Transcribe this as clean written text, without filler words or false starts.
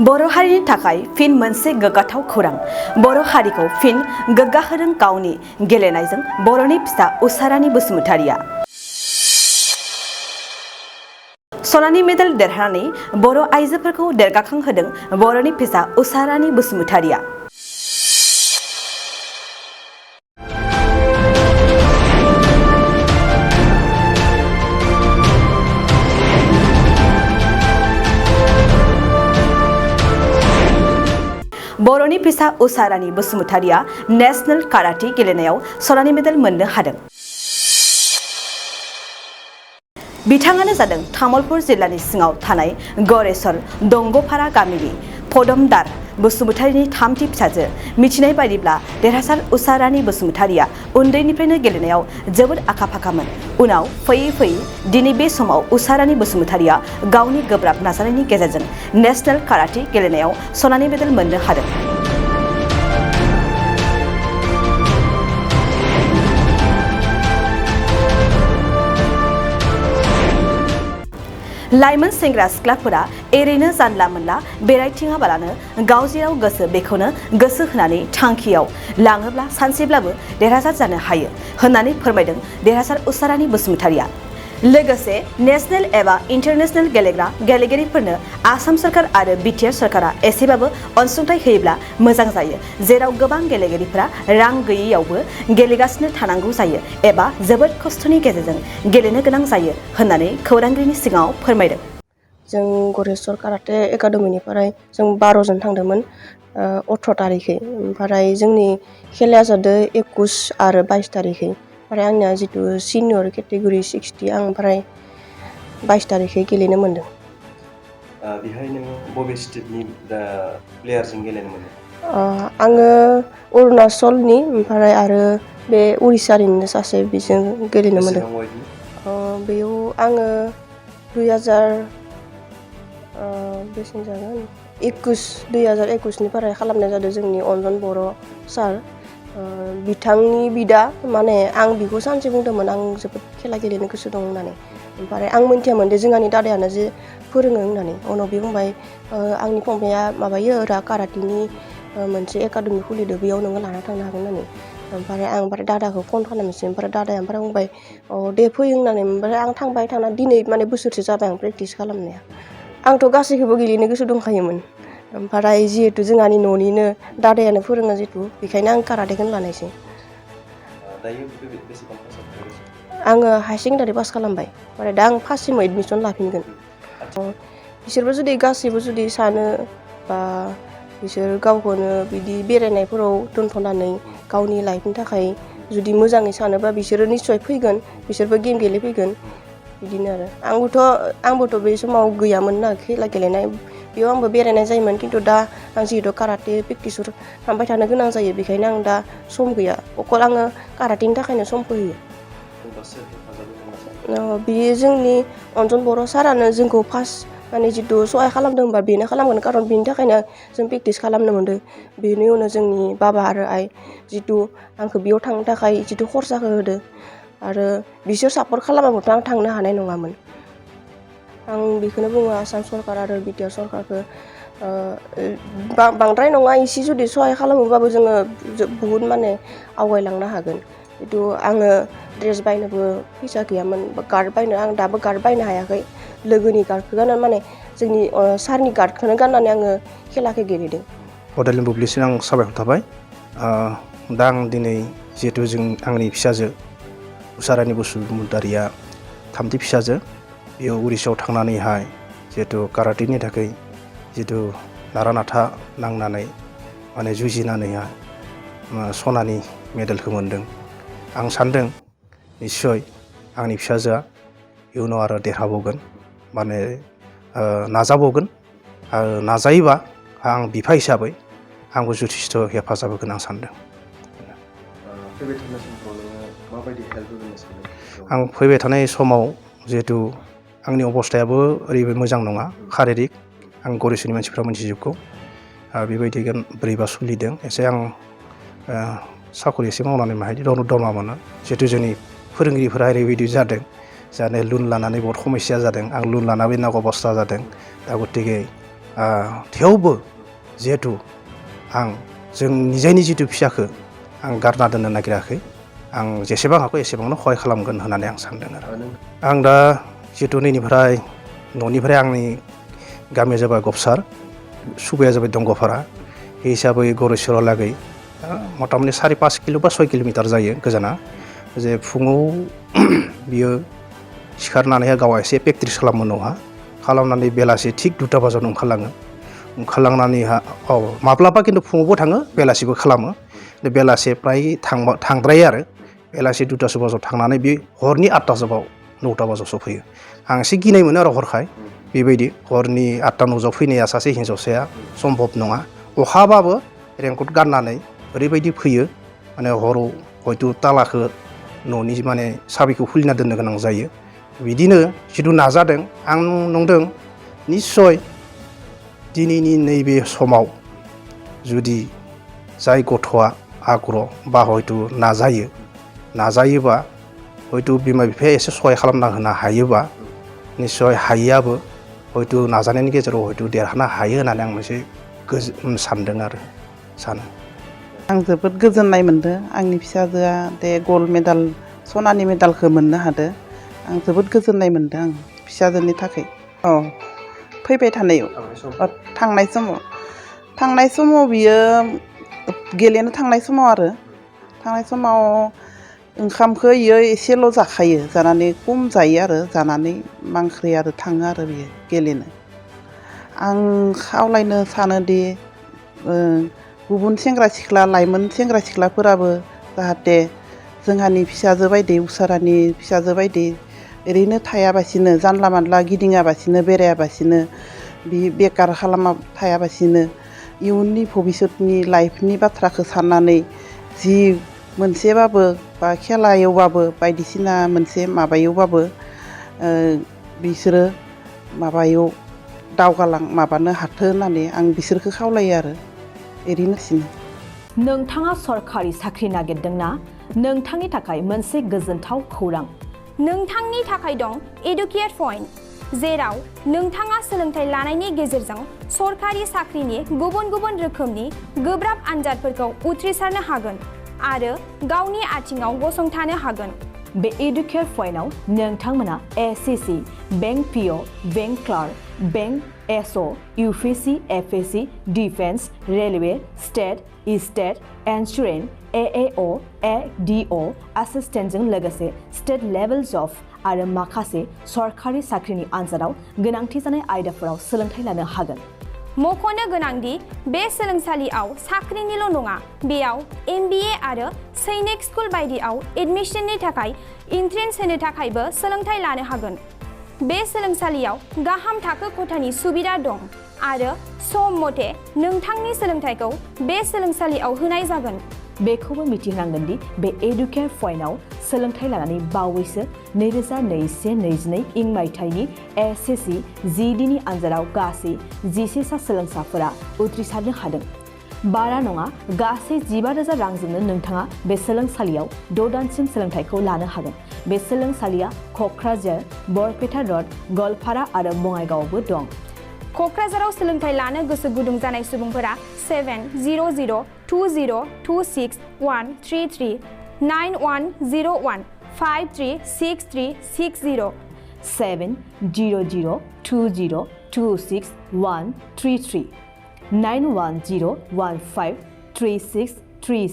बर' हारिनि थाखाय फिन मोनसे गोग्गाथाव खौरां। बर' हारिखौ फिन गोग्गाहोदों गावनि गेलेनायजों बर'नि फिसा उसारानि बसुमतारिया। सनानि मेडेल देरहानानै बर' आइजोफोरखौ देरगाखांहोदों बर'नि फिसा उसारानि बसुमतारिया। बर'नि फिसा उसारानि बसुमतारिया नेशनेल काराटे गेलेनायाव सनानि मेडेल मोननो हादों। बिथाङानो जादों तामुलपुर जिल्लानि सिङाव थानाय गरेस्वर दंग'पारा गामिनि पदमध बसुमतारिनि थामथि फिसाजो। मिथिनाय बायदिब्ला देरहासार उसारानि बसुमतारिया उन्दैनिफ्रायनो गेलेनायाव जोबोद आखा-फाखामोन। उनाव फैयै फैयै दिनै बे समाव उसारानि बसुमतारिया गावनि गोब्राब नाजानायनि गेजेरजों नेशनेल काराटे गेलेनायाव सनानि मेडेल मोननो हादों। लाइमोन सेंग्रा सिख्लाफोरा एरैनो जानला मोनला बेरायथिङाबालानो गाव जेराव गोसो बेखौनो गोसो होनानै थांखियाव लाङोब्ला सानसेब्लाबो देरहासार जानो हायो होननानै फोरमायदों देरहासार उसारानि बसुमतारिया। लोगोसे नेशनेल एबा इन्टारनेशनेल गेलेग्रा गेलेगिरिफोरनो आसाम सरकार आरो बिटिआर सरकारा एसेबाबो अनसुंथाइ होयोब्ला मोजां जायो, जेराव गोबां गेलेगिरिफोरा रां गैयैयावबो गेलेगासिनो थानांगौ जायो एबा जोबोद खस्थ'नि गेजेरजों गेलेनो गोनां जायो होननानै खौरांगिरिनि सिगाङाव फोरमायदों। जों गरेस्वर काराटे एकाडेमिनिफ्राय जों 12 जन थांदोंमोन 18 तारिखै। ओमफ्राय जोंनि खेलाया जादों 21 आरो 22 तारिखै। ओमफ्राय आंनिया जितु सिनियर केटेगरि 60 आं ओमफ्राय 22 तारिखै गेलेनो मोन्दों। बेहाय नोङो बबे स्टेटनि प्लेयारजों गेलेनो मोन्दों? आङो अरुणाचलनि ओमफ्राय आरो बे उरिष्यानिनो सासे बेजों गेलेनो मोन्दों। बेयाव आङो 2021निफ्राय खालामनाय जादों जोंनि अनजन बर' सार। बिथांनि बिदा माने आं बिखौ सानसे बुंदोंमोन आं जोबोद खेला गेलेनो गोसो दं होननानै। ओमफ्राय आं मिन्थियामोन दे जोंहानि दादायानो जे फोरोङो होननानै। उनाव बे बुंबाय आंनि फंबाया माबायो काराटेनि मोनसे एकाडेमि खुलिदो, बेयाव नोङो लाना थांनो हागोन होननानै। ओमफ्राय दादाखौ फन खालामनोसै। ओमफ्राय दादाया बुंबाय दे फै होननानै। ओमफ्राय आं थांबाय, थांना दिनै माने बोसोरसे जाबाय आं प्रेक्टिस खालामनाया। आंथ' गासैखौबो गेलेनो गोसो दंखायोमोन। ओमफ्राय जिहेतु जोंहानि न'निनो दादायानो फोरोङो जितु, बेखायनो आं काराटेखौनो लानायसै। आङो हायार सेकेन्डारि पास खालामबाय। ओमफ्राय दा आं फार्स्ट सेमाव एडमिसन लाफिनगोन। बिसोरबो जुदि गासैबो जुदि सानो बा बिसोर गावखौनो बिदि बेरायनायफोराव दोनथ'नानै गावनि लाइफनि थाखाय जुदि मोजाङै सानोबा बिसोरो निस्सय फैगोन, बिसोरबो गेम गेलेफैगोन। बिदिनो आरो आंबोथ' बे समाव गैयामोन ना खेला गेलेनाय, बेयाव आंबो बेरायनाय जायोमोन। खिन्थु दा आं जिहेतु काराटे प्रेक्टिसाव थांबाय थानो गोनां जायो, बेखायनो आं दा सम गैया। अकल आङो काराटेनि थाखायनो समखौ होयो। बियो जोंनि अनजन बर' सारानो जोंखौ फार्स्ट माने जितु सहाय खालामदों होनबा बेनो खालामगोन, खारन बेनि थाखायनो जों प्रेक्टिस खालामनो मोन्दों। बेनि उनाव जोंनि बाबा आरो आइ जितु आंखौ बेयाव थांनो थाखाय जितु खरसाखौ होदो, आरो बिसोर सापर्ट खालामाबाथ' आं थांनो हानाय नङामोन। आं बेखौनो बुङो आसाम सरकार आरो बिटिआर सरकारखौ बांद्राय नङा एसे जुदि सहाय खालामोबाबो जोङो बुहुत माने आवगायलांनो हागोन। जितु आङो ड्रेस बायनोबो फैसा गैयामोन, गार्ड बायनो आं दाबो गार्ड बायनो हायाखै। लोगोनि गार्डखौ गाननानै माने जोंनि सारनि गार्डखौनो गाननानै आङो खेलाखौ गेलेदों। बड'लेण्ड बुब्लिसिम आं साबायखर थाबाय। दा आं दिनै जिहेतु आंनि फिसाजो उसारानि बसुमतारिया थामथि फिसाजो, बेयाव उरिष्याव थांनानैहाय जिहेतु काराटेनि थाखाय जिहेतु नारा नाथा नांनानै माने जुजिनानैहाय सनानि मेडेलखौ मोन्दों। आं सान्दों निस्सय आंनि फिसाजोआ इयुनाव आरो देरहाबावगोन, माने नाजाबावगोन। आरो नाजायोबा आं बिफा हिसाबै आंबो जथेस्थ' हेफाजाब होगोन आं सान्दों। आं फैबाय थानाय समाव जिहेतु आंनि अबस्थायाबो ओरैबायदि मोजां नङा शारिरिक, आं गरेस्वरनि मानसिफ्रा मोनथिजोबगौ। बेबायदि बोरैबा सोलिदों एसे आं साखरि एसे मावनानै माहाय दमा मोनो। जिहेतु जोंनि फोरोंगिरिफोरा ओरैबायदि जादों लोन लानानै बहुत समस्या जादों। आं लोन लानानै नांगौ अबस्था जादों। दा गतिके थेवबो जिहेथु आं जों निजायनि जिथु फिसाखौ आं गारना दोननो नागिराखै आं जेसेबां हागौ एसेबांनो सहाय खालामगोन होननानै आं सानदों आरो आं दा जिहेथु नैनिफ्राय न'निफ्राय आंनि गामिया जाबाय गबसार सुबाया जाबाय दंग'फारा बे हिसाबै गरेस्वरहालागै मथा मथि 4-5 किल' बा 6 किल'मिटार जायो गोजाना जे फुङाव बियो सिखारनानैहाय गावहा एसे प्रेक्टिस खालामो न'हा खालामनानै बेलासि थिग 2टा बाजाराव ओंखारलांनानैहा माब्लाबा खिन्थु फुङावबो थाङो बेलासिबो खालामो बेलासि प्राय थांद्रायो आरो बेलासि 2टासो बाजाराव थांनानै बे हरनि 8टासोआव 9टा बाजाराव सफैयो आं एसे गिनाय मोनो आरो हरखाय बेबायदि हरनि 8टा-9टायाव फैनाया सासे हिन्जावसाया सम्भब नङा अखाबाबो रेनकट गाननानै ओरैबायदि फैयो माने हराव हयथ' तालाखौ न'नि माने साबिखौ खुलिना दोननो गोनां जायो बिदिनो जिथु नाजादों आं नंदों निस्सय दिनैनि नैबे समाव जुदि जाय गथ'आ आग्रह बा हयथ' नाजायोबा हयथ' बिमा बिफाया एसे सहाय खालामना होनो हायोबा निस्सय हायियाबो हयथ' नाजानायनि गेजेराव हयथ' देरहानो हायो होननानै आं मोनसे सानदों आरो सानो आं जोबोद गोजोननाय मोनदों आंनि फिसाजोआ दे गल्ड मेडाल सनानि मेडालखौ मोननो हादो आं जोबोद गोजोननाय मोनदों आं फिसाजोनि थाखाय फैबाय थानायाव थांनाय समाव बियो गेलेनो थांनाय समाव ओंखामखौ इयो एसेल' जाखायो जानानै खम जायो आरो जानानै मांख्रि आरो थाङो आरो बियो गेलेनो आं खावलायनो सानोदि गुबुन सेंग्रा सिख्ला लाइमोन सेंग्रा सिख्लाफोराबो जाहाथे जोंहानि फिसाजो बायदि उसारानि फिसाजो बायदि ओरैनो थायाबासिनो जानला मानला गिदिङाबासिनो बेरायाबासिनो बेकार थायाबासिनो इयुननि भबिसतनि लाइफनि बाथ्राखौ साननानै जि मोनसेबाबो बा खेलायावबाबो बायदिसिना मोनसे माबायावबाबो बिसोरो माबायाव माबानो हाथो होननानै आं बिसोरखौ खावलायो आरो एरैनोसिनो नोंथाङा सरखारि साख्रि नागिरदोंना नोंथांनि थाखाय मोनसे गोजोनथाव खौरां नोंथांनि थाखाय दं एडुकेट पइन्ट जेराव नोंथाङा सोलोंथाइ लानायनि गेजेरजों सरखारि साख्रिनि गुबुन गुबुन रोखोमनि गोब्राब आनजादफोरखौ उथ्रिसारनो हागोन आरो गावनि आथिङाव गसंथानो हागोन बे एडुकेट पइन्टआव नोंथांमोना SSC bank PO bank clerk bank SO UPSC FSC defence railway state insurance AAO ADO एसिस्टेन्टजों लोगोसे स्टेट लेभेल जब आरो माखासे सरखारि साख्रिनि आनजादाव गोनांथि जानाय आयदाफोराव सोलोंथाइ लानो हागोन मख'नो गोनांदि बे सोलोंसालियाव साख्रिनिल' नङा बेयाव MBA आरो सैनिक स्कुल बायदियाव एडमिशननि थाखाय एन्ट्रेन्स होनो थाखायबो सोलोंथाइ लानो हागोन बे सोलोंसालियाव गाहाम थाखो खथानि सुबिदा दं आरो सम मथे नोंथांनि सोलोंथाइखौ बे सोलोंसालियाव होनाय जागोन बेखौबो मिथिनांगोन दि बे एडुकेट पइन्टआव सोलोंथाइ लानानै बावैसो 2021-22 मायथाइनि एसएससि जिडिनि आनजादाव गासै 11 सा सोलोंसाफोरा उथ्रिसारनो हादों बारा नङा गासै 15,000 रांजोंनो नोंथाङा बे सोलोंसालियाव 6 दानसिम सोलोंथाइखौ लानो हागोन बे सोलोंसालिया क'क्राझार बरपेटा रड गवालपारा आरो बङाइगावआवबो दं क'क्राझाराव सोलोंथाइ लानो गोसो गुदुं जानाय सुबुंफोरा 70020261333 9101 536360 70020261333 91015363